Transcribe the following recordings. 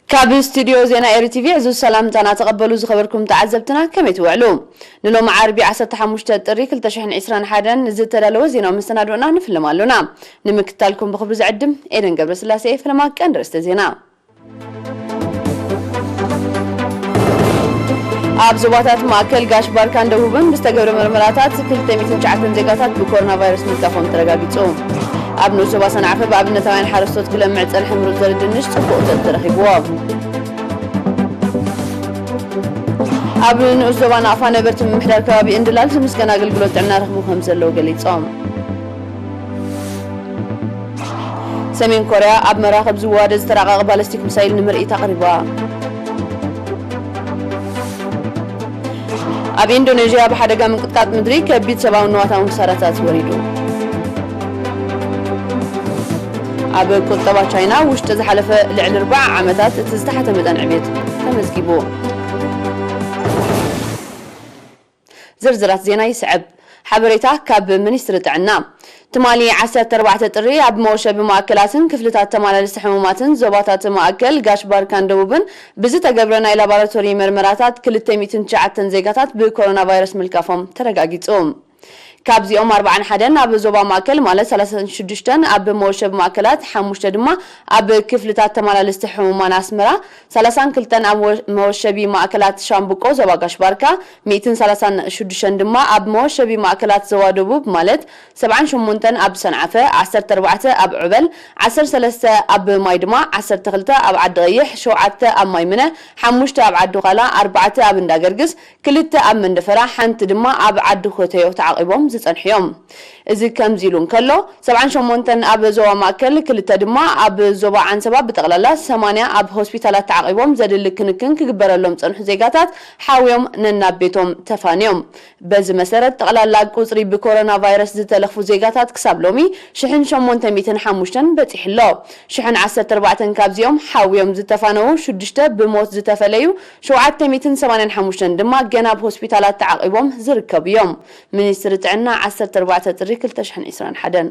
ካብ ስቱዲዮ ዜና ኤሪ ቲቪ ዕዙዝ ሰላምታና ተቐበሉ ዝኸበርኩም ተዓዘብትና፣ ከመይ ትውዕሉ? ንሎሚ ዓርቢ ዓሰርተ ሓሙሽተ ጥሪ ክልተ ሽሕን ዕስራን ሓደን ዝተዳለወ ዜናዊ መሰናድኦና ንፍልም ኣሎና። ንምክትታልኩም ብኽብሪ ዝዕድም ኤደን ገብረስላሴ። ፈለማ ቀንዲ ርእስተ ዜና። ኣብ ዞባታት ማእከል ጋሽ ባርካን ደቡብን ብዝተገብረ መርመራታት ክልተ ሚእትን ትሽዓተን ዜጋታት ብኮሮና ቫይረስ ምልካፎም ተረጋጊጹ። ኣብ ንኡስ ዞባ ሰንዓፈ ብኣብነታውያን ሓረስቶት ክለምዕ ዝጸንሐ ምሩጽ ዘርኢ ድንሽ ጽቡቕ እቶት ተረኺብዎ። ኣብ ንኡስ ዞባ ናቕፋ ነበርቲ ምምሕዳር ከባቢ እንድላል ዝምስገን ኣገልግሎት ጥዕና ረኽቡ ከም ዘለዉ ገሊጾም። ሰሜን ኮርያ ኣብ መራኽብ ዝዋደድ ዝተራቐቐ ባለስቲክ ሚሳይል ንምርኢት ኣቕሪባ። ኣብ ኢንዶኔዥያ ብሓደጋ ምንቅጥቃጥ ምድሪ ከቢድ ሰብኣውን ንዋታውን ክሳራታት ወሪዱ። ኣብ ቁጠባ ቻይና ውሽጢ ዝሓለፈ ልዕሊ ኣርብዓ ዓመታት እቲ ዝተሓተ መጠን ዕብየት ተመዝጊቡ። ዝርዝራት ዜና ይስዕብ። ሓበሬታ ካብ ሚኒስትሪ ጥዕና። ትማሊ ዓሰርተ ኣርባዕተ ጥሪ ኣብ መወሸቢ ማእከላትን ክፍልታት ተመላለስቲ ሕሙማትን ዞባታት ማእከል፣ ጋሽ ባርካን ደቡብን ብዝተገብረ ናይ ላቦራቶሪ መርመራታት ክልተ ሚእትን ትሽዓተን ዜጋታት ብኮሮና ቫይረስ ምልካፎም ተረጋጊጹ። ካብዚኦም ኣርብዓን ሓደን ኣብ ዞባ ማእከል ማለት ሰላሳን ሽዱሽተን ኣብ መወሸቢ ማእከላት፣ ሓሙሽተ ድማ ኣብ ክፍልታት ተመላለስቲ ሕሙማን ኣስመራ፣ ሰላሳን ክልተን ኣብ ወ-፣ መወሸቢ ማእከላት ሻምብቆ ዞባ ጋሽ ባርካ፣ ሚእትን ሰላሳን ሽዱሽተን ድማ ኣብ መወሸቢ ማእከላት ዞባ ደቡብ ማለት ሰብዓን ሸሞንተን ኣብ ሰንዓፈ፣ ዓሰርተ ኣርባዕተ ኣብ ዑበል፣ ዓሰርተ ሰለስተ ኣብ ማይ ድማ፣ ዓሰርተ ክልተ ኣብ ዓዲ ቀይሕ፣ ሸውዓተ ኣብ ማይ ምነ፣ ሓሙሽተ ኣብ ዓዲ ዃላ፣ ኣርባዕተ ኣብ እንዳገርግስ፣ ክልተ ኣብ መንደፈራ፣ ሓንቲ ድማ ኣብ ዓዲ ኮተዮ ተዓቒቦም ዝጸንሑ እዮም። እዚ ከምዚ ኢሉ እንከሎ፣ ሰብዓን ሸሞንተን ኣብ ዞባ ማእከል፣ ክልተ ድማ ኣብ ዞባ ዓንሰባ፣ ብጠቕላላ ሰማንያ ኣብ ሆስፒታላት ተዓቒቦም ዘድሊ ክንክን ክግበረሎም ዝጸንሑ ዜጋታት ሓውዮም ነናብ ቤቶም ተፋንዮም። በዚ መሰረት፣ ጠቕላላ ቁጽሪ ብኮሮና ቫይረስ ዝተለኽፉ ዜጋታት ክሳብ ሎሚ ሽሕን ሸሞንተ ሚእትን ሓሙሽተን በጺሑ ኣሎ። ሽሕን ዓሰርተ ኣርባዕተን ካብዚኦም ሓውዮም ዝተፋነዉ፣ ሽዱሽተ ብሞት ዝተፈለዩ፣ ሸውዓተ ሚእትን ሰማንያን ሓሙሽተን ድማ ገና ኣብ ሆስፒታላት ተዓቒቦም ዝርከቡ እዮም። ሚኒስትሪ ጥዕና፣ ዓሰርተ ኣርባዕተ ጥሪ ክልተ ሽሕን ዕስራን ሓደን።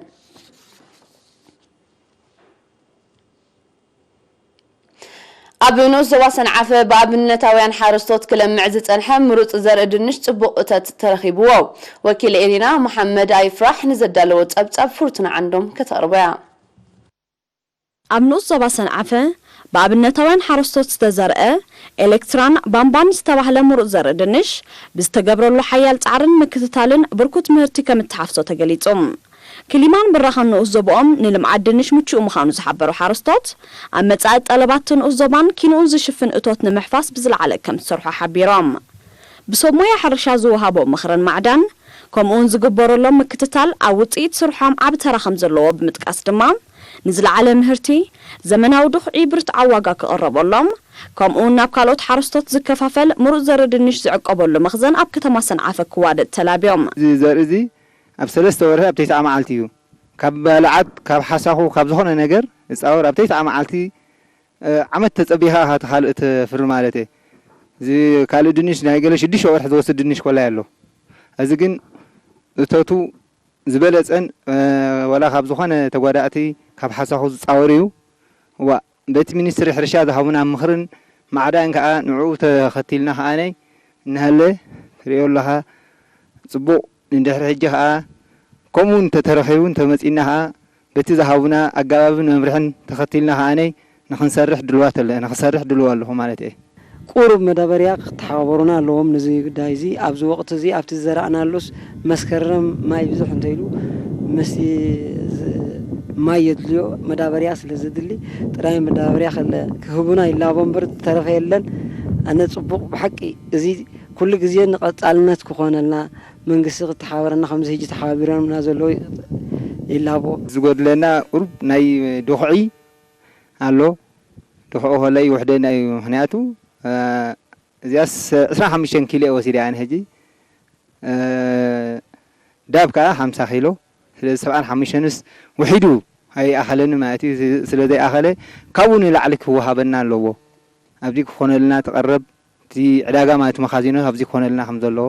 ኣብ ንኡስ ዞባ ሰንዓፈ ብኣብነታውያን ሓረስቶት ክለምዕ ዝጸንሐ ምሩጽ ዘርኢ ድንሽ ጽቡቕ እቶት ተረኺብዎ። ወኪል ኤሪና መሓመድ ኣይፍራሕ ንዘዳለዎ ጸብጻብ ፍርቱና ዓንዶም ከተቕርቦ እያ። ኣብ ንኡስ ዞባ ሰንዓፈ ብኣብነታውያን ሓረስቶት ዝተዘርአ ኤሌክትራን ባምባን ዝተባህለ ምሩጽ ዘርኢ ድንሽ ብዝተገብረሉ ሓያል ጻዕርን ምክትታልን ብርኩት ምህርቲ ከም እተሓፍሶ ተገሊጹ። ክሊማን ብራኸን ንኡስ ዞባኦም ንልምዓት ድንሽ ምቹእ ምዃኑ ዝሓበሩ ሓረስቶት፣ ኣብ መጻኢ ጠለባት ንኡስ ዞባን ኪንኡን ዝሽፍን እቶት ንምሕፋስ ብዝለዓለ ከም ዝሰርሑ ሓቢሮም። ብሰብ ሞያ ሕርሻ ዝወሃቦ ምኽርን ማዕዳን፣ ከምኡውን ዝግበረሎም ምክትታል ኣብ ውጽኢት ስርሖም ዓቢ ተራ ከም ዘለዎ ብምጥቃስ ድማ፣ ንዝለዓለ ምህርቲ ዘመናዊ ድኹዒ ብርትዓዊ ዋጋ ክቕረበሎም፣ ከምኡውን ናብ ካልኦት ሓረስቶት ዝከፋፈል ምሩጽ ዘርኢ ድንሽ ዝዕቀበሉ መኽዘን ኣብ ከተማ ሰንዓፈ ክዋደድ ተላብዮም። እዚ ዘርኢ እዚ ኣብ ሰለስተ ወርሒ ኣብ ተስዓ መዓልቲ እዩ። ካብ ባልዓት፣ ካብ ሓሳኹ፣ ካብ ዝኾነ ነገር ዝጻወር ኣብ ተስዓ መዓልቲ፣ እ፣ ዓመት ተጸቢኻ ኢኻ እቲ ካልእ ተፍሪ ማለት እየ። እዚ ካልእ ድንሽ ናይ ገለ ሽዱሽተ ወርሒ ዝወስድ ድንሽ ኮላይ ኣሎ። እዚ ግን እቶቱ ዝበለጸን፣ እ፣ ዋላ ካብ ዝኾነ ተጓዳእቲ ካብ ሓሳኹ ዝጻወር እዩ። ዋ፣ በቲ ሚኒስትሪ ሕርሻ ዝሃቡና ምኽርን ማዕዳን ከኣ ንዕኡ ተኸቲልና ከኣ ናይ እናሃለ ትርእዮ ኣለኻ። ጽቡቕ፣ ንድሕሪ ሕጂ ከኣ ከምኡ እንተተረኺቡ እንተመጺእና ከኣ በቲ ዝሃቡና ኣገባብን መምርሕን ተኸቲልና ከኣ ናይ ንኽንሰርሕ ድልዋት ኣለ-፣ ንኽሰርሕ ድልው ኣለኹ ማለት እየ። ቁሩብ መዳበርያ ክተሓባበሩና ኣለዎም። ነዚ ጉዳይ እዚ ኣብዚ ወቕቲ እዚ ኣብቲ ዝዘራእናሉስ መስከረም ማይ ብዙሕ እንተኢሉ ምስቲ ዝ-፣ ማይ የድልዮ መዳበርያ ስለ ዘድሊ ጥራይ መዳበርያ ከለ ክህቡና ይላቦ እምበር ዝተረፈ የለን። ኣነ ጽቡቕ ብሓቂ እዚ ኩሉ ግዜ ንቐጻልነት ክኾነልና መንግስቲ ክተሓባበረና ከምዚ ሕጂ ተሓባቢሮምና ዘለዉ ይላቦ። ዝጎድለና ቁሩብ ናይ ድኹዒ ኣሎ። ድኹዒ ከሎ ይውሕደና እዩ። ምኽንያቱ፣ እ፣ እዚኣስ ዕስራን ሓሙሽተን ኪሎ እየ ወሲደ ኣነ ሕጂ። እ፣ ዳብ ከኣ ሓምሳ ኪሎ። ስለዚ ሰብዓን ሓሙሽተንስ ውሒዱ ኣይኣኸለኒ ማለት እዩ። ስለ ዘይኣኸለ ካብኡ ንላዕሊ ክወሃበና ኣለዎ። ኣብዚ ክኾነልና ትቐረብ፣ እቲ ዕዳጋ ማለት መኻዚኖ ኣብዚ ክኾነልና ከም ዘለዎ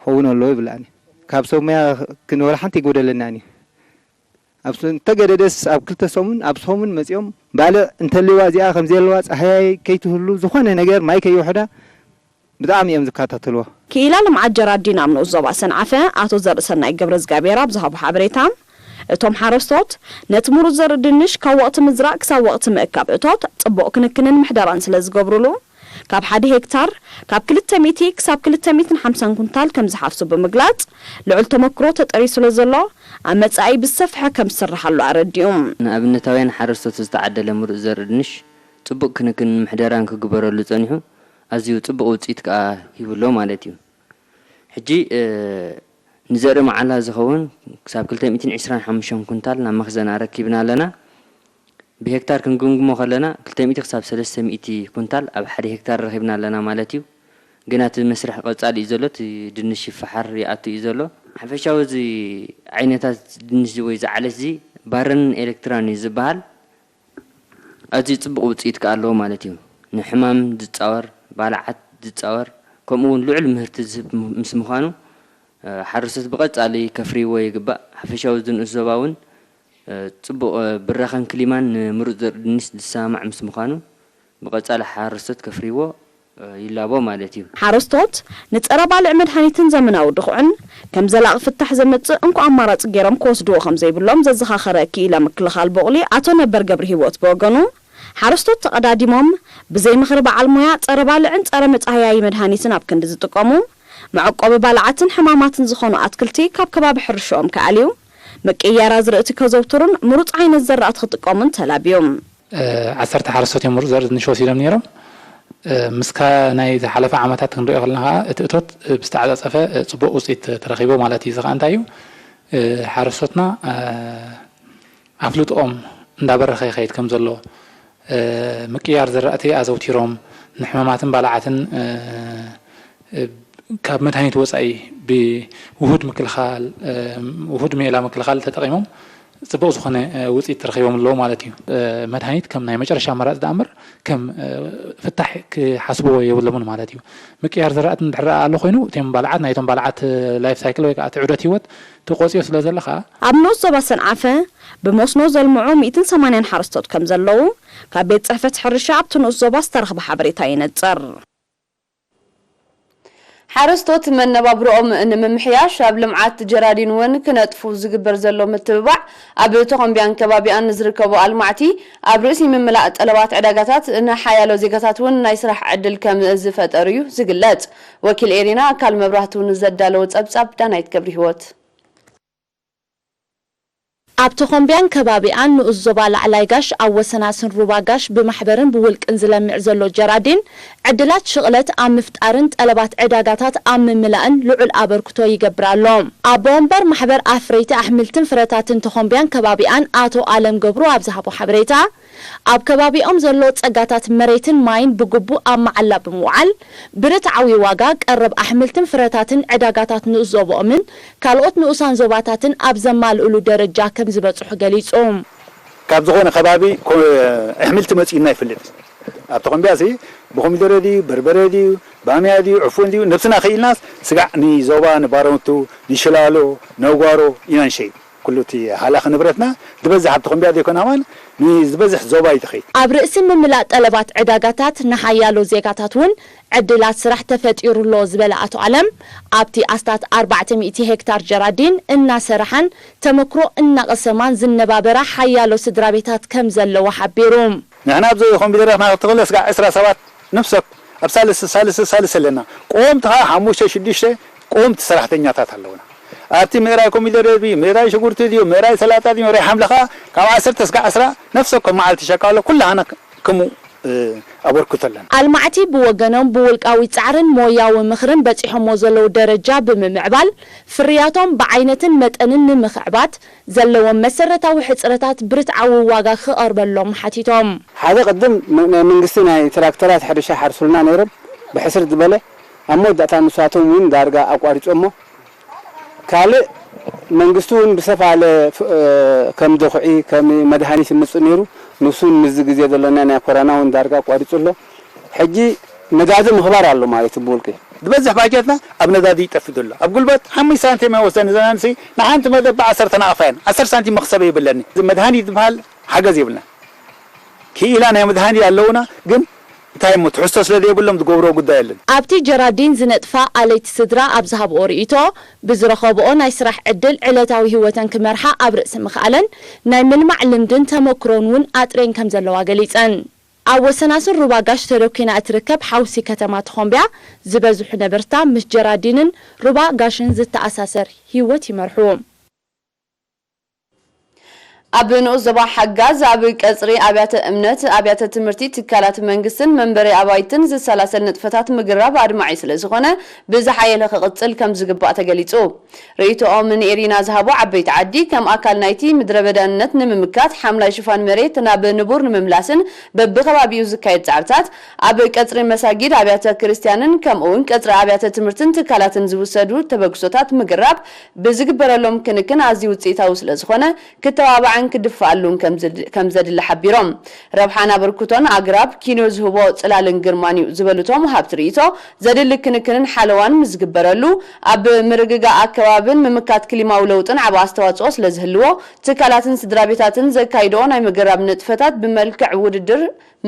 ክኸውን ኣለዎ ይብል ኣነ። ካብ ሰብ ሞያ ክንወላ ሓንቲ ኣይጎደለናን እዩ። ኣብ ስ- እንተገደደስ ኣብ ክልተ ሰሙን ኣብ ሰሙን መፂኦም ባልዕ እንተልዋ እዚኣ ከም ዘለዋ ፀሃያይ ከይትህሉ ዝኾነ ነገር ማይ ከይውሕዳ ብጣዕሚ እዮም ዝከታተልዎ። ክኢላ ልምዓት ጀራዲን ኣብ ንኡስ ዞባ ሰንዓፈ ኣቶ ዘርእሰናይ ገብረዝጋብሔር ኣብ ዝሃቦ ሓበሬታ፣ እቶም ሓረስቶት ነቲ ምሩፅ ዘርኢ ድንሽ ካብ ወቕቲ ምዝራእ ክሳብ ወቕቲ ምእካብ እቶት ፅቡቕ ክንክንን ምሕደራን ስለ ዝገብሩሉ፣ ካብ ሓደ ሄክታር ካብ ክልተ ሚእቲ ክሳብ ክልተ ሚእትን ሓምሳን ኩንታል ከም ዝሓፍሱ ብምግላፅ፣ ልዑል ተመክሮ ተጠርዩ ስለ ዘሎ፣ ኣብ መፃኢ ብዝሰፍሐ ከም ዝስርሓሉ ኣረዲኡ። ንኣብነታውያን ሓረስቶት ዝተዓደለ ምሩፅ ዘርኢ ድንሽ ፅቡቕ ክንክንን ምሕደራን ክግበረሉ ፀኒሑ ኣዝዩ ፅቡቕ ውፅኢት ከኣ ሂቡ ኣሎ ማለት እዩ። ሕጂ ንዘርኢ መዓላ ዝኸውን ክሳብ ክልተ ሚእትን ዕስራን ሓሙሽተን ኩንታል ናብ መኽዘን ኣረኪብና ኣለና። ብሄክታር ክንግምግሞ ከለና ክልተ ሚእቲ ክሳብ ሰለስተ ሚእቲ ኩንታል ኣብ ሓደ ሄክታር ረኺብና ኣለና ማለት እዩ። ግና እቲ መስርሕ ቀጻሊ እዩ ዘሎ፣ እቲ ድንሽ ይፈሓር ይኣቱ እዩ ዘሎ። ሓፈሻዊ እዚ ዓይነታት ድንሽ እዚ ወይ እዚ ዓሌት እዚ ባረንን ኤሌክትራን እዩ ዝበሃል። ኣዝዩ ጽቡቕ ውጽኢት ከኣ ኣለዎ ማለት እዩ። ንሕማም ዝጻወር፣ ባልዓት ዝጻወር፣ ከምኡ እውን ልዑል ምህርቲ ዝህብ ምስ ምዃኑ፣ ሓረስቶት ብቐጻሊ ከፍርይዎ ይግባእ። ሓፈሻዊ እዚ ንኡስ ዞባ እውን ጽቡቕ ብራኸን ክሊማን ንምሩጽ ዘርኢ ድንሽ ዝሰማማዕ ምስ ምዃኑ፣ ብቐጻሊ ሓረስቶት ከፍርይዎ ይላቦ ማለት እዩ። ሓረስቶት ንጸረ ባልዕ መድሃኒትን ዘመናዊ ድኹዕን ከም ዘላቒ ፍታሕ ዘምጽእ እንኮ ኣማራጺ ገይሮም ክወስድዎ ከም ዘይብሎም ዘዘኻኸረ ክኢላ ምክልኻል ቦቕሊ ኣቶ ነበር ገብረሂወት ብወገኑ፣ ሓረስቶት ተቐዳዲሞም ብዘይ ምኽሪ በዓል ሞያ ጸረ ባልዕን ጸረ መጻህያዪ መድሃኒትን ኣብ ክንዲ ዝጥቀሙ፣ መዕቆቢ ባልዓትን ሕማማትን ዝኾኑ ኣትክልቲ ካብ ከባቢ ሕርሽኦም ክኣልዩ፣ ምቅይያር ኣዝርእቲ ከዘውትሩን ምሩጽ ዓይነት ዘራእቲ ክጥቀሙን ተላብዩ። ዓሰርተ ሓረስቶት እዮም ምሩፅ ዘርኢ ድንሽ ወሲዶም ነይሮም። ምስካ ናይ ዝሓለፈ ዓመታት ክንሪኦ ከለና ከዓ እቲ እቶት ብዝተዓፃፀፈ ፅቡቕ ውፅኢት ተረኺቡ ማለት እዩ። እዚ ከዓ እንታይ እዩ? ሓረስቶትና ኣፍልጥኦም እንዳበረኸ ይኸይድ ከም ዘሎ፣ ምቅያር ዝራእቲ ኣዘውቲሮም ንሕማማትን ባልዓትን ካብ መድሃኒት ወፃኢ ብውሁድ ምክልኻል ውሁድ ሜላ ምክልኻል ተጠቒሞም ፅቡቕ ዝኾነ ውፅኢት ረኺቦም ኣለዉ ማለት እዩ። መድሃኒት ከም ናይ መጨረሻ ኣማራፂ ደኣ እምበር ከም ፍታሕ ክሓስብዎ የብሎምን ማለት እዩ። ምቅያር ዝራእቲ እንድሕር ደኣ ኣሎ ኮይኑ እቶም ባልዓት ናይቶም ባልዓት life cycle ወይ ከዓ እቲ ዑደት ህይወት ተቆፅዮ ስለ ዘሎ ከዓ ኣብ ንኡስ ዞባ ሰንዓፈ ብመስኖ ዘልምዑ ሚእትን ሰማንያን ሓረስቶት ከም ዘለዉ ካብ ቤት ፅሕፈት ሕርሻ ኣብቲ ንኡስ ዞባ ዝተረኽበ ሓበሬታ የነፅር። ሓረስቶት መነባብርኦም ንምምሕያሽ ኣብ ልምዓት ጀራዲን እውን ክነጥፉ ዝግበር ዘሎ ምትብባዕ ኣብ ተኾምቢያን ከባቢኣን ንዝርከቡ ኣልማዕቲ ኣብ ርእሲ ምምላእ ጠለባት ዕዳጋታት ንሓያሎ ዜጋታት እውን ናይ ስራሕ ዕድል ከም ዝፈጠር እዩ ዝግለፅ። ወኪል ኤሪና ኣካል መብራህቱ ንዘዳለዎ ፀብፃብ ዳናይት ገብረሂወት። ኣብ ተኾምቢያን ከባቢኣን ንኡስ ዞባ ላዕላይ ጋሽ ኣብ ወሰናስን ሩባ ጋሽ ብማሕበርን ብውልቅን ዝለምዕ ዘሎ ጀራዲን ዕድላት ሽቕለት ኣብ ምፍጣርን ጠለባት ዕዳጋታት ኣብ ምምላእን ልዑል ኣበርክቶ ይገብር ኣሎ። ኣቦ ወንበር ማሕበር ኣፍረይቲ ኣሕምልትን ፍረታትን ተኾምቢያን ከባቢኣን ኣቶ ኣለም ገብሩ ኣብ ዝሃቦ ሓበሬታ፣ ኣብ ከባቢኦም ዘሎ ጸጋታት መሬትን ማይን ብግቡእ ኣብ መዓላ ብምውዓል፣ ብርትዓዊ ዋጋ ቀረብ ኣሕምልትን ፍረታትን ዕዳጋታት ንኡስ ዞባኦምን ካልኦት ንኡሳን ዞባታትን ኣብ ዘማልእሉ ደረጃ ከም ዝበጽሑ ገሊጹ። ካብ ዝኾነ ከባቢ ኣሕምልቲ መጺኡና ይፈልጥ። ኣብ ተኾምቢያሲ ብኮሚደረ ድዩ በርበረ ድዩ ባምያ ድዩ ዕፉን ድዩ ነብስና ክኢልናስ ስጋዕ ንዞባ ንባረንቱ ንሽላሎ ነጓሮ ኢና ንሸይጥ። ኩሉ እቲ ሃላኺ ንብረትና ዝበዝሕ ኣብ ተኾምቢያ ዘይኮነ ኣማን ንዝበዝሕ ዞባ እዩ ዝኸይድ። ኣብ ርእሲ ምምላእ ጠለባት ዕዳጋታት ንሓያሎ ዜጋታት እውን ዕድላት ስራሕ ተፈጢሩ ኣሎ ዝበለ ኣቶ ኣለም፣ ኣብቲ ኣስታት ኣርባዕተ ሚእቲ ሄክታር ጀራዲን እናሰራሓን ተመክሮ እናቐሰማን ዝነባበራ ሓያሎ ስድራቤታት ከም ዘለዋ ሓቢሩ። ንሕና ኣብዚ ኮምፒተር ኢና ክትኽእል ስጋዕ ዕስራ ሰባት ነፍሰ ኣብ ሳልስ ሳልስ ሳልስ ኣለና። ቆምቲ ኸዓ ሓሙሽተ ሽዱሽተ ቆምቲ ሰራሕተኛታት ኣለውና። ኣብቲ ምእራይ ኮሚደረ ድዩ፣ ምእራይ ሽጉርቲ ድዩ፣ ምእራይ ሰላጣ ድዩ፣ ምእራይ ሓምሊ ኸዓ ካብ ዓሰርተ እስካብ ዕስራ ነፍሰ ወከፍ መዓልቲ ሸቃሎ ኩላህና ክሙ ኣበርክቶ ኣለና። ኣልማዕቲ ብወገኖም ብውልቃዊ ጻዕርን ሞያዊ ምኽርን በጺሖሞ ዘለዉ ደረጃ ብምምዕባል ፍርያቶም ብዓይነትን መጠንን ንምኽዕባት ዘለዎም መሰረታዊ ሕጽረታት ብርትዓዊ ዋጋ ክቐርበሎም ሓቲቶም። ሓደ ቅድም ናይ መንግስቲ ናይ ትራክተራት ሕርሻ ሓርሱልና ነይሮም ብሕስር ዝበለ ኣብ መወዳእታ ንሳቶም እውን ዳርጋ ኣቋሪጾሞ ካልእ መንግስቲ እውን ብሰፋለ ከም ድኹዒ ከም መድሃኒት ይምጽእ ነይሩ ንሱን ምስዚ ግዜ ዘሎና ናይ ኮረና እውን ዳርጋ ኣቋሪጹ ኣሎ ሕጂ ነዳዲ ምኽባር ኣሎ ማለት እዩ። ብውልቂ ዝበዝሕ ባጀትና ኣብ ነዳዲ ይጠፍእ ዘሎ። ኣብ ጉልበት ሓሙሽተ ሳንቲም ኣይወስደን። እዘን ኣንስቲ ንሓንቲ መደብ ብዓሰርተ ናቕፋ እየን። ዓሰርተ ሳንቲም መኽሰብ ይብለኒ። እዚ መድሃኒት ዝበሃል ሓገዝ የብልና። ክኢላ ናይ መድሃኒት ኣለውና፣ ግን እንታይ እሞ ትሕዝቶ ስለ ዘይብሎም ዝገብሮ ጉዳይ የለን። ኣብቲ ጀራዲን ዝነጥፋ ኣለይቲ ስድራ ኣብ ዝሃብኦ ርእይቶ፣ ብዝረኸብኦ ናይ ስራሕ ዕድል ዕለታዊ ህይወተን ክመርሓ ኣብ ርእሲ ምኽኣለን፣ ናይ ምልማዕ ልምድን ተመክሮን እውን ኣጥሬን ከም ዘለዋ ገሊጸን። ኣብ ወሰናስን ሩባ ጋሽ ተደኲና እትርከብ ሓውሲ ከተማ ተኾምብያ፣ ዝበዝሑ ነበርታ ምስ ጀራዲንን ሩባ ጋሽን ዝተኣሳሰር ህይወት ይመርሑ። ኣብ ንኡስ ዞባ ሓጋዝ ኣብ ቀጽሪ ኣብያተ እምነት፣ ኣብያተ ትምህርቲ፣ ትካላት መንግስትን መንበሪ ኣባይትን ዝሰላሰል ንጥፈታት ምግራብ ኣድማዒ ስለ ዝኾነ ብዝሓየለ ክቕጽል ከም ዝግባእ ተገሊጹ። ርእይቶኦም ንኤሪና ዝሃቡ ዓበይቲ ዓዲ፣ ከም ኣካል ናይቲ ምድረ በዳነት ንምምካት ሓምላይ ሽፋን መሬት ናብ ንቡር ንምምላስን በብኸባቢኡ ዝካየድ ጻዕርታት፣ ኣብ ቀጽሪ መሳጊድ፣ ኣብያተ ክርስትያንን ከምኡውን ቀጽሪ ኣብያተ ትምህርትን ትካላትን ዝውሰዱ ተበግሶታት ምግራብ ብዝግበረሎም ክንክን ኣዝዩ ውጽኢታዊ ስለ ዝኾነ፣ ክተባባዕን ክድፋኣሉን ከም ዝድ-፣ ከም ዘድሊ ሓቢሮም። ረብሓን ኣበርክቶን ኣግራብ ኪኖ ዝህቦ ጽላልን ግርማን እዩ ዝበሉ እቶም ወሃብቲ ርእይቶ፣ ዘድሊ ክንክንን ሓለዋን ምስ ዝግበረሉ፣ ኣብ ምርግጋእ ኣከባብን ምምካት ክሊማዊ ለውጥን ዓቢ ኣስተዋጽኦ ስለ ዝህልዎ፣ ትካላትን ስድራ ቤታትን ዘካይድኦ ናይ ምግራብ ንጥፈታት ብመልክዕ ውድድር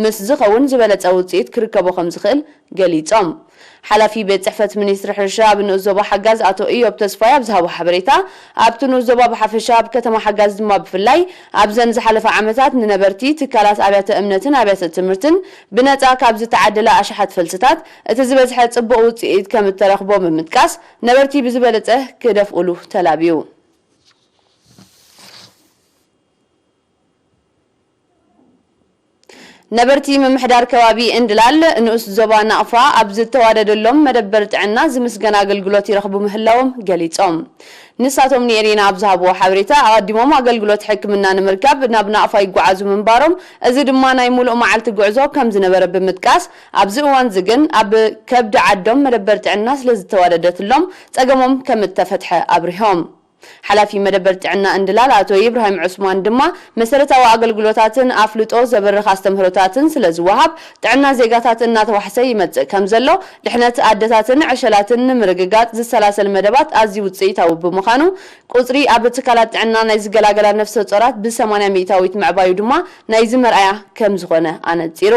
ምስ ዝኸውን ዝበለጸ ውጽኢት ክርከቦ ከም ዝኽእል ገሊጾም። ሓላፊ ቤት ጽሕፈት ሚኒስትሪ ሕርሻ ኣብ ንኡስ ዞባ ሓጋዝ ኣቶ ኢዮብ ተስፋይ ኣብ ዝሃቦ ሓበሬታ፣ ኣብቲ ንኡስ ዞባ ብሓፈሻ፣ ኣብ ከተማ ሓጋዝ ድማ ብፍላይ፣ ኣብዘን ዝሓለፈ ዓመታት ንነበርቲ፣ ትካላት ኣብያተ እምነትን ኣብያተ ትምህርትን ብነጻ ካብ ዝተዓደለ ኣሽሓት ፈልስታት እቲ ዝበዝሐ ጽቡቕ ውጽኢት ከም እተረኽቦ ብምጥቃስ፣ ነበርቲ ብዝበለጸ ክደፍኡሉ ተላብዩ። ነበርቲ ምምሕዳር ከባቢ እንድላል ንኡስ ዞባ ናቕፋ ኣብ ዝተዋደደሎም መደበር ጥዕና ዝምስገን ኣገልግሎት ይረኽቡ ምህላዎም ገሊጾም። ንሳቶም ንኤሪና ኣብ ዝሃብዎ ሓበሬታ፣ ኣቐዲሞም ኣገልግሎት ሕክምና ንምርካብ ናብ ናቕፋ ይጓዓዙ ምንባሮም፣ እዚ ድማ ናይ ሙሉእ መዓልቲ ጉዕዞ ከም ዝነበረ ብምጥቃስ፣ ኣብዚ እዋንዚ ግን ኣብ ከብዲ ዓዶም መደበር ጥዕና ስለ ዝተዋደደትሎም ጸገሞም ከም እተፈትሐ ኣብሪሆም። ሓላፊ መደበር ጥዕና እንድላል ኣቶ ኢብራሂም ዑስማን ድማ፣ መሰረታዊ ኣገልግሎታትን ኣፍልጦ ዘበርኽ ኣስተምህሮታትን ስለ ዝወሃብ፣ ጥዕና ዜጋታት እናተዋሕሰ ይመጽእ ከም ዘሎ፣ ድሕነት ኣደታትን ዕሸላትን ንምርግጋጽ ዝሰላሰል መደባት ኣዝዩ ውጽኢታዊ ብምዃኑ፣ ቁጽሪ ኣብ ትካላት ጥዕና ናይ ዝገላገላ ነፍሰ ጾራት ብ ሰማንያ ሚእታዊት ምዕባዩ ድማ ናይዚ መርኣያ ከም ዝኾነ ኣነጺሩ።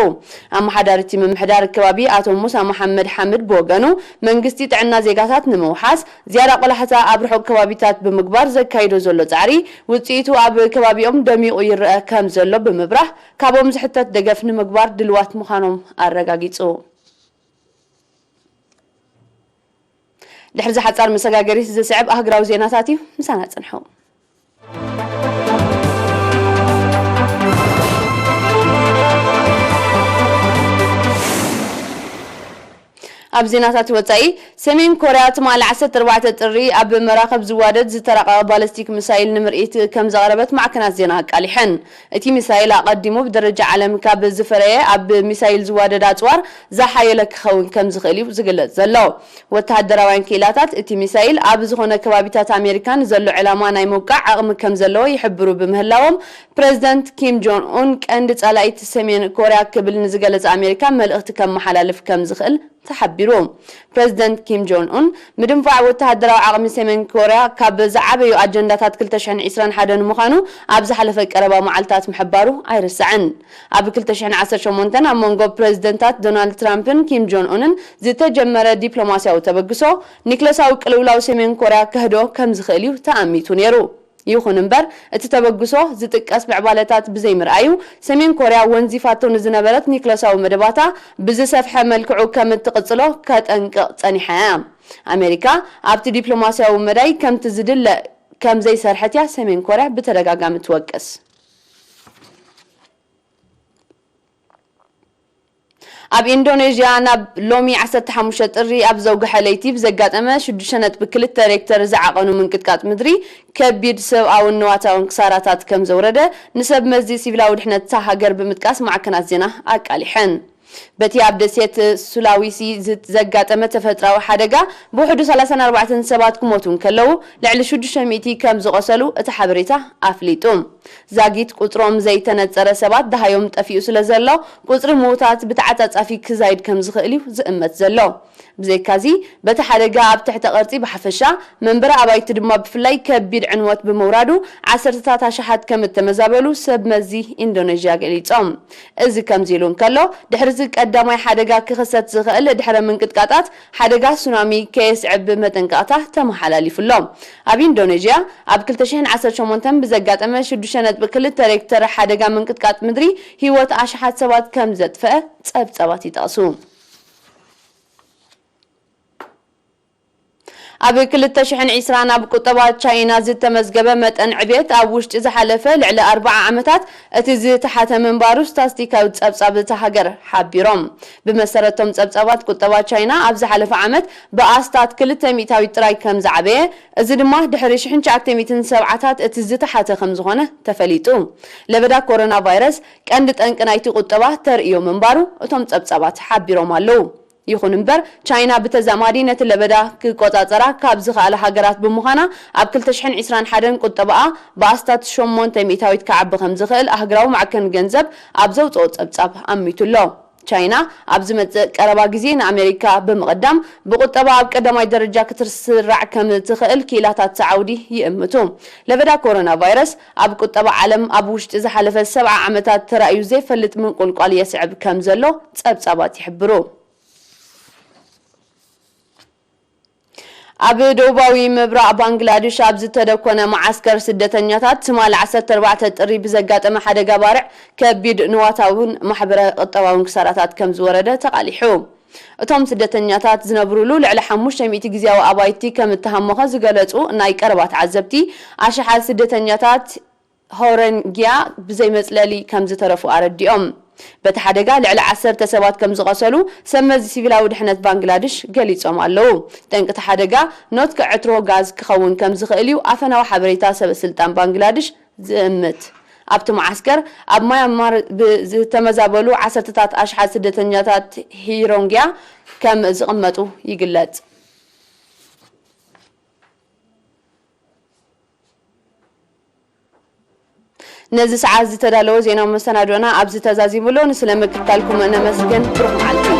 ኣመሓዳሪ እቲ ምምሕዳር ከባቢ ኣቶ ሙሳ መሓመድ ሓምድ ብወገኑ፣ መንግስቲ ጥዕና ዜጋታት ንምውሓስ፣ ዝያዳ ቆላሕታ ኣብ ርሑቕ ከባቢታት ብምግባር ዘካይዶ ዘሎ ጻዕሪ፣ ውጽኢቱ ኣብ ከባቢኦም ደሚቑ ይረአ ከም ዘሎ ብምብራህ፣ ካብኦም ዝሕተት ደገፍ ንምግባር ድልዋት ምዃኖም ኣረጋጊጹ። ድሕሪ እዚ ሓጻር መሰጋገሪት ዝስዕብ ኣህግራዊ ዜናታት እዩ። ምሳና ጽንሑ። ኣብ ዜናታት ወጻኢ፣ ሰሜን ኮርያ ትማሊ ዓሰርተ ኣርባዕተ ጥሪ ኣብ መራኽብ ዝዋደድ ዝተራቐቐ ባለስቲክ ሚሳይል ንምርኢት ከም ዘቕረበት ማዕከናት ዜና ኣቃሊሐን። እቲ ሚሳይል ኣቐዲሙ ብደረጃ ዓለም ካብ ዝፈረየ ኣብ ሚሳይል ዝዋደድ ኣጽዋር ዝሓየለ ክኸውን ከም ዝኽእል እዩ ዝግለጽ ዘሎ። ወተሃደራውያን ክኢላታት እቲ ሚሳይል ኣብ ዝኾነ ከባቢታት ኣሜሪካ ንዘሎ ዕላማ ናይ ምውቃዕ ዓቕሚ ከም ዘለዎ ይሕብሩ ብምህላዎም፣ ፕሬዚደንት ኪም ጆን ኡን ቀንዲ ጸላኢት ሰሜን ኮርያ ክብል ንዝገለጸ ኣሜሪካ መልእኽቲ ከመሓላልፍ ከም ዝኽእል ተሓቢሩ። ፕሬዚደንት ኪም ጆን ኡን ምድንፋዕ ወተሃደራዊ ዓቕሚ ሰሜን ኮርያ ካብ ዝዓበዩ ኣጀንዳታት ክልተ ሽሕን ዕስራን ሓደን ምዃኑ ኣብ ዝሓለፈ ቀረባ መዓልታት ምሕባሩ ኣይርሳዕን። ኣብ ክልተ ሽሕን ዓሰርተ ሸሞንተን ኣብ መንጎ ፕሬዚደንታት ዶናልድ ትራምፕን ኪም ጆን ኡንን ዝተጀመረ ዲፕሎማስያዊ ተበግሶ፣ ኒክለሳዊ ቅልውላው ሰሜን ኮርያ ከህድኦ ከም ዝኽእል እዩ ተኣሚቱ ነይሩ። ይኹን እምበር፣ እቲ ተበግሶ ዝጥቀስ ምዕባለታት ብዘይምርኣዩ፣ ሰሜን ኮርያ ወንዚፋቶ ንዝነበረት ኒክለሳዊ መደባታ ብዝሰፍሐ መልክዑ ከም እትቕጽሎ ከጠንቅቕ ጸኒሓ እያ። ኣሜሪካ ኣብቲ ዲፕሎማስያዊ መዳይ ከምቲ ዝድለ ከም ዘይሰርሐት እያ ሰሜን ኮርያ ብተደጋጋሚ ትወቅስ። ኣብ ኢንዶኔዥያ ናብ ሎሚ ዓሰርተ ሓሙሽተ ጥሪ ኣብ ዘውግሐ ለይቲ ብዘጋጠመ ሽዱሽተ ነጥቢ ክልተ ሬክተር ዝዓቐኑ ምንቅጥቃጥ ምድሪ ከቢድ ሰብኣውን ንዋታውን ክሳራታት ከም ዘውረደ ንሰብ መዚ ሲቪላዊ ድሕነት እታ ሃገር ብምጥቃስ ማዕከናት ዜና ኣቃሊሐን። በቲ ኣብ ደሴት ሱላዊሲ ዝት-፣ ዘጋጠመ ተፈጥራዊ ሓደጋ ብውሕዱ ሰላሳን ኣርባዕተን ሰባት ክሞቱ እንከለዉ፣ ልዕሊ ሽዱሽተ ሚእቲ ከም ዝቖሰሉ እቲ ሓበሬታ ኣፍሊጡ። ዛጊት ቁጽሮም ዘይተነጸረ ሰባት ደሃዮም ጠፊኡ ስለ ዘሎ፣ ቁጽሪ ምዉታት ብተዓጻጻፊ ክዛይድ ከም ዝኽእል እዩ ዝእመት ዘሎ። ብዘይካዚ፣ በቲ ሓደጋ ኣብ ትሕተ ቅርጺ ብሓፈሻ፣ መንበሪ ኣባይቲ ድማ ብፍላይ ከቢድ ዕንወት ብምውራዱ፣ ዓሰርተታት ኣሽሓት ከም እተመዛበሉ ሰብ መዚ ኢንዶኔዥያ ገሊጾም። እዚ ከምዚ ኢሉ እንከሎ፣ ድሕሪ እዚ ቀዳማይ ሓደጋ ክኽሰት ዝኽእል ድሕረ ምንቅጥቃጣት ሓደጋ ሱናሚ ከየስዕብ መጠንቀቕታ ተመሓላሊፉ ኣሎ። ኣብ ኢንዶኔዥያ ኣብ ክልተ ሽሕን ዓሰርተ ሸሞንተን ብዘጋጠመ ሽዱሽተ ነጥቢ ክልተ ሬክተር ሓደጋ ምንቅጥቃጥ ምድሪ ህይወት ኣሽሓት ሰባት ከም ዘጥፈአ ጸብጻባት ይጠቕሱ። ኣብ ክልተ ሽሕን ዕስራን ኣብ ቁጠባ ቻይና ዝተመዝገበ መጠን ዕብየት ኣብ ውሽጢ ዝሓለፈ ልዕሊ ኣርብዓ ዓመታት እቲ ዝተሓተ ምንባሩ ስታስቲካዊ ጸብጻብ እታ ሃገር ሓቢሮም። ብመሰረቶም ጸብጻባት ቁጠባ ቻይና ኣብ ዝሓለፈ ዓመት ብኣስታት ክልተ ሚእታዊት ጥራይ ከም ዝዓበየ፣ እዚ ድማ ድሕሪ ሽሕን ትሽዓተ ሚእትን ሰብዓታት እቲ ዝተሓተ ከም ዝኾነ ተፈሊጡ። ለበዳ ኮሮና ቫይረስ ቀንዲ ጠንቂ ናይቲ ቁጠባ ተርእዮ ምንባሩ እቶም ጸብጻባት ሓቢሮም ኣለዉ። ይኹን እምበር፣ ቻይና ብተዛማዲ ነቲ ለበዳ ክቆጻጸራ ካብ ዝኸኣላ ሃገራት ብምዃና፣ ኣብ ክልተ ሽሕን ዕስራን ሓደን ቁጠባኣ ብኣስታት ሸሞንተ ሚእታዊት ክዓቢ ከም ዝኽእል ኣህጉራዊ ማዕከን ገንዘብ ኣብ ዘውጽኦ ጸብጻብ ኣሚቱ ኣሎ። ቻይና ኣብ ዝመጽእ ቀረባ ግዜ ንኣሜሪካ ብምቕዳም ብቁጠባ ኣብ ቀዳማይ ደረጃ ክትስራዕ ከም ትኽእል ክኢላታት እቲ ዓውዲ ይእምቱ። ለበዳ ኮሮና ቫይረስ ኣብ ቁጠባ ዓለም ኣብ ውሽጢ ዝሓለፈ ሰብዓ ዓመታት ተራእዩ ዘይፈልጥ ምንቁልቋል የስዕብ ከም ዘሎ ጸብጻባት ይሕብሩ። ኣብ ደቡባዊ ምብራቕ ባንግላድሽ ኣብ ዝተደኮነ መዓስከር ስደተኛታት ትማሊ ዓሰርተ ኣርባዕተ ጥሪ ብዘጋጠመ ሓደጋ ባርዕ ከቢድ ንዋታውን ማሕበረ ቁጠባውን ክሳራታት ከም ዝወረደ ተቓሊሑ። እቶም ስደተኛታት ዝነብሩሉ ልዕሊ ሓሙሽተ ሚእቲ ግዝያዊ ኣባይቲ ከም እተሃመኸ ዝገለጹ ናይ ቀረባ ተዓዘብቲ፣ ኣሽሓት ስደተኛታት ሆረንጊያ ብዘይ መጽለሊ ከም ዝተረፉ ኣረዲኦም። በቲ ሓደጋ ልዕሊ ዓሰርተ ሰባት ከም ዝቐሰሉ ሰብ መዚ ሲቪላዊ ድሕነት ባንግላድሽ ገሊጾም ኣለዉ። ጠንቂ እቲ ሓደጋ ኖትኪ ዕትሮ ጋዝ ክኸውን ከም ዝኽእል እዩ ኣፈናዊ ሓበሬታ ሰበ ስልጣን ባንግላድሽ ዝእምት። ኣብቲ መዓስከር ኣብ ማያንማር ብዝተመዛበሉ ዓሰርተታት ኣሽሓት ስደተኛታት ሂሮንጊያ ከም ዝቕመጡ ይግለጽ። ነዚ ሰዓት ዝተዳለወ ዜናዊ መሰናዶና ኣብዚ ተዛዚሙ ኣሎ። ንስለ ምክትታልኩም ነመስግን። ብሩኽ መዓልቲ።